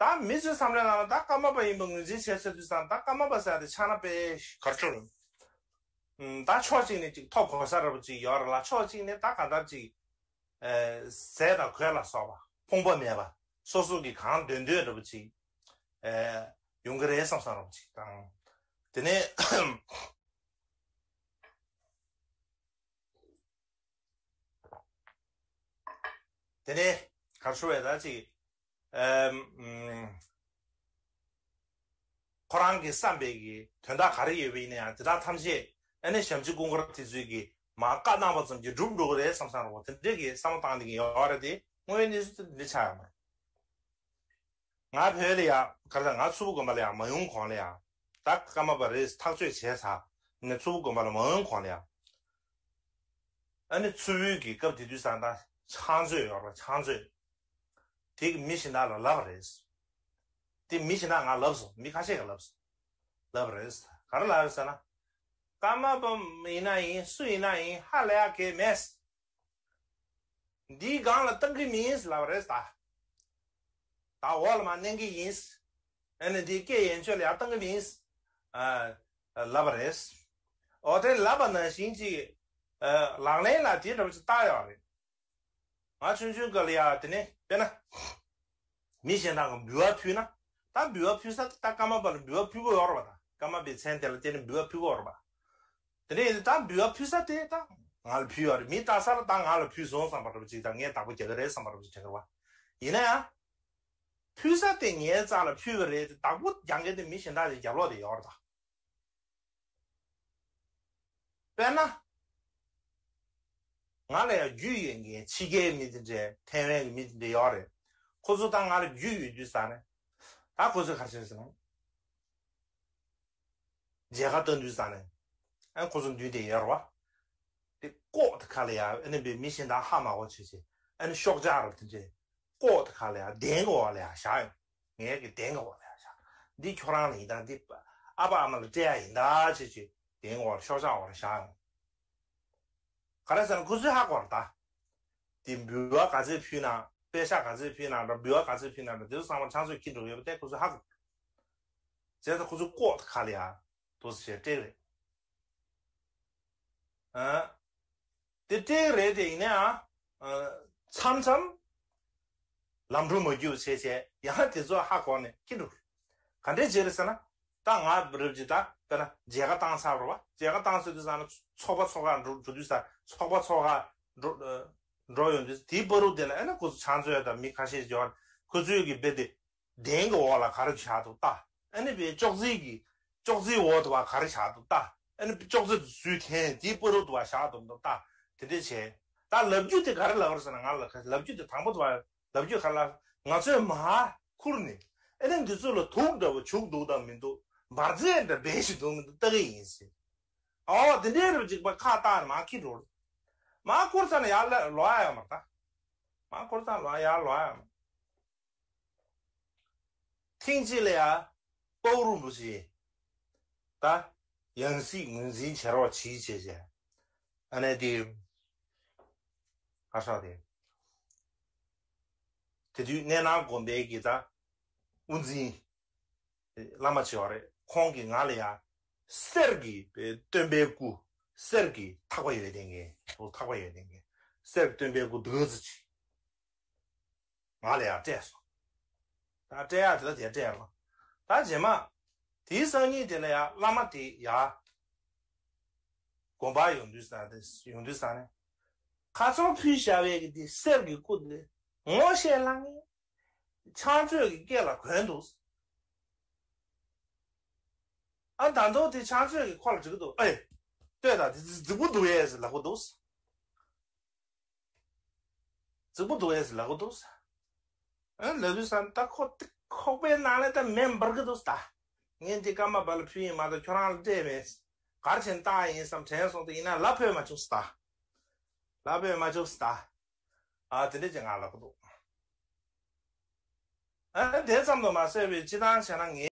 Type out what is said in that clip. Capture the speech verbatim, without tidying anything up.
ད་མི་ཚོའི་བསམ་བློའི་ནང་ལ་ད་ཀརྨ་པ་ཡིན་པ་ངོས་འཛིན་བྱས་ཚར་དུས་ཙང་ད་ཀརྨ་པ་ཟེར་ཡ་དེ་ཕྱག་ན་དཔེ་གར་ཆོར། ད་ཕྱོགས་གཅིག་ནས་ཅིག་ཐོབ་གོ་ས་འདྲ་པོ་ཅིག་ཡོད་རེད་ལ། ཕྱོགས་གཅིག་ནས་ད་ག་འདྲ་ཅིག་ཟས་དང་གོས་ལ་སོགས་པ་ཕོངས་པ་མེད་པ། སོ་སོ་གི་གང་འདོད་འདོད་འདྲ་པོ་ཅིག་ཡོང་གི་རེད་བསམ་བསམ་འདྲ་པོ་ཅིག་དང་། དེ་ནས། དེ་ནས་གར་ཤོར་བས་ད་ཅིག་ཁོ་རང་གི་བསམ་པའི་གི་དོན་དག་ག་རེ་ཡོད་པ་ཡིན་ན་ཡང་དེ་དག་ཐམས་ཅད་ཨ་ནི་ཞབས་ཕྱི་སྐུ་འཁོར་དེ་ཚོས་གི་མ་བཀའ་གནང་བ་ཙམ་གྱིས་འགྲུབ་འགྲོ་གི་རེད་བསམ་བསམ་རོགས། དེ་འདྲས་གི་བསམ་བློ་བཏང་བསྡད་མཁན་ཡོད་རེད་དེ། དངོས་ཡོད་གནས་ཚུལ་དེ་འདྲས་ཆགས་ཡོད་མ་རེད། ང་བོད་ལ་ཡ་ག་རེ་ཟེར། ང་མཚུར་ཕུ་དགོན་པ་ལ་ཡ་མ་ཡོང་གོང་ལ་ཡ་ད་ཀརྨ་པ་རེད་ཐག་གཅོད་བྱས་ཚར་ནས་མཚུར་ཕུ་དགོན་པ་ལ་མ་ཡོང་གོང་ལ་ཡ། ཨ་ནི་མཚུར་ཕུའི་གི་སྐབས་དེ་དུས་ཙང་ད་ཕྱག་མཛོད་ཡོད་རེད། ཕྱག་མཛོད་དེ་གི་མི་གཞན་དག་ལ་ལབ་པ་རེད། དེ་མི་གཞན་དག་ང་ལབ་སོང་། མི་ཁ་ཤས་ཀྱིས་ལབ་སོང་། ལབ་པ་རེད། ག་རེ་ལབ་རེད་ཟེར་ན། ཀརྨ་པ་ཡིན་ན་ཡིན་སུ་ཡིན་ན་ཡིན་ཧ་ལས་ཡ་གལ་མེད། འདིའི་སྒང་ལ་བཏང་གི་མིན་ལབ་པ་རེད་ད། ད་འོག་ལ་མར་མནན་གི་ཡིན། ཨ་ནི་འདིའི་སྐད་ཡན་ཆོད་ལ་ཡར་བཏང་གི་མིན། ཨ། ལབ་པ་རེད། འོ་དེ་ལབ་པ་ནང་བཞིན་གྱི། ཨ། ལག་ལེན་ལ་དེ་འདྲ་བ་ཅིག་བསྟར་ཡོད་རེད། ང་ཆུང་ཆུང་སྐབས་ལ་ཡ་དེ་ནས་དཔེར་ན། མི་གཞན་དག་གིས་འབུལ་བ་ཕུལ་ན། ད་འབུལ་བ་ཕུལ་ས་དེ་ད་ཀརྨ་པ་ལ་འབུལ་བ་ཕུལ་དགོས་ཡོད་རེད་པ། ད་ཀརྨ་པའི་མཚན་དེ་ལ་བརྟེན་ནས་འབུལ་བ་ཕུལ་དགོས་ཡོད་རེད་པ། དེ་ནས་ད་འབུལ་བ་ཕུལ་ས་དེ་ད་ང་ལ་ཕུལ་ཡོད་རེད། མི་ལྟ་ས་ལ་ད་ང་ལ་ཕུལ་སོང་བསམ་པ་འདྲ་པོ་ཅིག་དང་། ངས་བདག་པོ་རྒྱག་གི་རེད་བསམ་པ་འདྲ་པོ་ཅིག་དྲན་གི་རེད་པ། ཡིན་ན་ཡང་། ཕུལ་ས་དེ་ངའི་རྩ་ལ་ཕུལ་བ་རེད་དེ། བདག་པོ་རྒྱག་མཁན་དེ་མི་གཞན་དག་ཅིག་རྒྱབ་ལོགས་དེ་ཡོད་རེད་ད། དཔེར་ན། ང་ལ་ཡང་རྒྱུས་ཡོད་མཁན་ཕྱི་རྒྱལ་མི་དེ་འདྲས་ཐའེ་ཝན་གྱི་མི་དེ་འདྲས་ཡོད་རེད། ཁོ་ཚོ་ད་ང་ལ་རྒྱུས་ཡོད་དུས་ཙང་ནས། ད་ཁོ་ཚོས་ག་རེ་བྱས་ཟེར་ན། མཇལ་ཁ་བཏང་དུས་ཙང་ནས། ཨ། ཁོ་ཚོ་མདུན་དེ་ཡོད་རེད་པ། དེ་ལྐོག་དེ་ཁ་ལ་ཡ་ཨ་ནི་བའི་མི་གཞན་དག་ཧ་མ་གོ་བྱས་བྱས། ཨ་ནི་ཤོག་ལྕགས་ར་དེ་འདྲས་ལྐོག་དེ་ཁ་ལ་ཡ་གདན་གྱི་འོག་ལ་ཡ་བཞག་ཡོང་། ངའི་གི་གདན་གྱི་འོག་ལ་ཡ་བཞག་འདི་ཁྱོད་རང་ལ་ཡིན་ད། འདི་ཨ་ཕ་ཨ་མ་ལ་སྤྲད་ཡ་ཡིན་ད་བྱས་བྱས། གདན་གྱི་འོག་ལ་ཤོག་ལྕགས་འོག་ལ་བཞག་ཡོང་། ག་རེ་ཟེར་ན་ཁོ་ཚོས་ཧ་གོ་རེད་ད། དེ་འབུལ་བ་ག་ཚོད་ཕུལ་ན། པད་ཤག་ག་ཚོད་ཕུལ་ན་འདྲ། འབུལ་བ་ག་ཚོད་ཕུལ་ན་འདྲ། དེ་ཚོ་ཚང་མ་ཕྱག་མཛོད་འཁྱེར་འགྲོ་ཡོད་པ་དེ་ཁོ་ཚོས་ཧ་གོ། བྱས་ཙང་ཁོ་ཚོས་ལྐོག་ཁ་ལ་ཡ་དེ་ཚོ་བྱས་སྤྲད་རེད། ཨ། དེ་སྤྲད་རེད་དེ། ཡིན་ནའང་། ཨ། མཚམས་མཚམས་ལམ་འགྲོ་མ་རྒྱུག་བྱས་བྱས་ཡང་དེ་ཚོ་ཧ་གོ་ནས་འཁྱེར་འགྲོ། ག་འདྲས་བྱས་རེད་ཟེར་ན། ད་ང་རེད་ཅིག་ད་དཔེར་ན་མཇལ་ཁ་བཏང་ཚར་རེད་པ། མཇལ་ཁ་བཏང་ཚར་དུས་ཙང་ནས་ཚོགས་པ་ཚོགས་ཁག་འགྲོ་འགྲོ་དུས་ཙང་། ཚོགས་པ་ཚོགས་ཁག་འགྲོ་འགྲོ་ཡོང་དུས་དེའི་བར་དུ་དེ་ལ་ཨ་ནི་ཁོ་ཚོ་ཕྱག་མཛོད་དང་མི་ཁ་ཤས་ཤིག་ཡོད། ཁོ་ཚོས་གི་རྦད་དེ་གདན་གྱི་འོག་ལ་ག་རེ་བཞག་འདུག་ལྟ། ཨ་ནི་བའི་ཅོག་ཙེ་གི་ཅོག་ཙེའི་འོག་ཏུ་བ་ག་རེ་བཞག་འདུག་ལྟ། ཨ་ནི་ཅོག་ཙེ་དེ་ཚུར་འཐེན། དེའི་བར་དུ་བ་བཞག་འདུག་མི་འདུག་ལྟ། དེ་འདྲས་བྱས། ད་ལབ་རྒྱུ་དེ་ག་རེ་ལབ་རེད་ཟེར་ན། ང་ལ་ལབ་རྒྱུ་དེ་དང་པོ་དུ་བ། ལབ་རྒྱུ་ག་རེ་ལབ། ང་ཚོས་མར་ཁུར་ནས་ཨ་ནི་འདི་ཚོ་ལ་དུག་འདྲ་བོ་བྱུག་འདུག་དང་མི་འདུག་འབར་རྫས་འདྲ་འབེན་བཞིན་འདུག་མི་འདུག་ལྟ་གི་ཡིན་ཟེར། ཨོ་དེ་འདྲའི་རུ་ཅིག་པ་ཁ་བཏགས་ནས་མར་འཁྱེར་འགྲོ། མར་འཁུར་ཚར་ནས་ཡར་ལ་ལོག་ཡ་ཡོད་མ་རེད་ད། མར་འཁུར་ཚར་ལོག་ཡར་ལོག་ཡ་ཡོད་མ་རེད། ཐེངས་གཅིག་ལ་ཡ་དཔའ་བོ་རིན་པོ་ཆེ་ད་ཡང་སྲིད་ངོས་འཛིན་བྱེད་རོགས་གྱིས་བྱས་བྱས། ཨ་ནི་དེ་ཨ་ཧྲ་དེ། དེ་དུས་གནས་ནང་དགོན་པའི་གི་ད་དབུ་འཛིན་བླ་མ་ཆེ་བ་རེད། ཁོང་གིས་ང་ལ་ཡ་གསེར་གྱི་སྟོན་པའི་སྐུ། གསེར་གྱི་ཐག་པ་ཡོད་དེ་ངས་ཐག་པ་ཡོད་དེ་ངས་གསེར་སྟོན་པའི་སྐུ་འདུག་ཟེར་གྱིས། ང་ལ་ཡང་སྤྲད་སོང་། ད་སྤྲད་ཡག་དེ་ལ་དེ་སྤྲད་རོགས། ད་རྗེས་མ། དེའི་སང་ཉིན་དེ་ལ་ཡང་བླ་མ་དེ་ཡར་དགོན་པར་ཡོང་དུས་ས་དེ་ཡོང་དུས་ས་ནས། ཁ་ཚོན་ཕུལ་བཞག་པའི་གི་དེ་གསེར་གྱི་སྐུ་དེ་ངོ་ཤེས་སླ་ངེས། ཕྱག་མཛོད་ཀྱི་སྐེ་ལ་གོན་འདུག་ཨ་ད་དུང་དེ་ཕྱག་མཛོད་ཀྱི་ཁོ་ལ་འགྲིག་གི་འདུག་ཨེ། ལྟོས་དང་དེ་རྫིག་པོ་འདུག་ཨེ་ཟེར་ལབ་གི་འདུག་རྫིག་པོ་འདུག་ཨེ་ཟེར་ལབ་གི་འདུག་ཨ་ལབ་དུས་ཙང་ད་ཁོ་ཁོག་པའི་ནང་ལ་ད་མེ་འབར་གི་འདུག་ད། ངས་འདི་ཀརྨ་པ་ལ་ཕུལ་ཡིན་མ་གཏོགས་ཁྱོད་རང་ལ་སྤྲད་མེད། གར་ཆེན་བཏང་ཡིན་བསམ་དྲན་སོང་། དེ་ཡིན་ན་ལབ་ཕོད་མ་བྱུང་ད། ལབ་ཕོད་མ་བྱུང་ད། ཨ་དེ་འདྲས་ཀྱི་ང་ལབ་གི་འདུག་ཨ་དེ་ཙམ་དུ་མ་ཟད་པའི་སྤྱི་བཏང་བྱས་ན་ངས།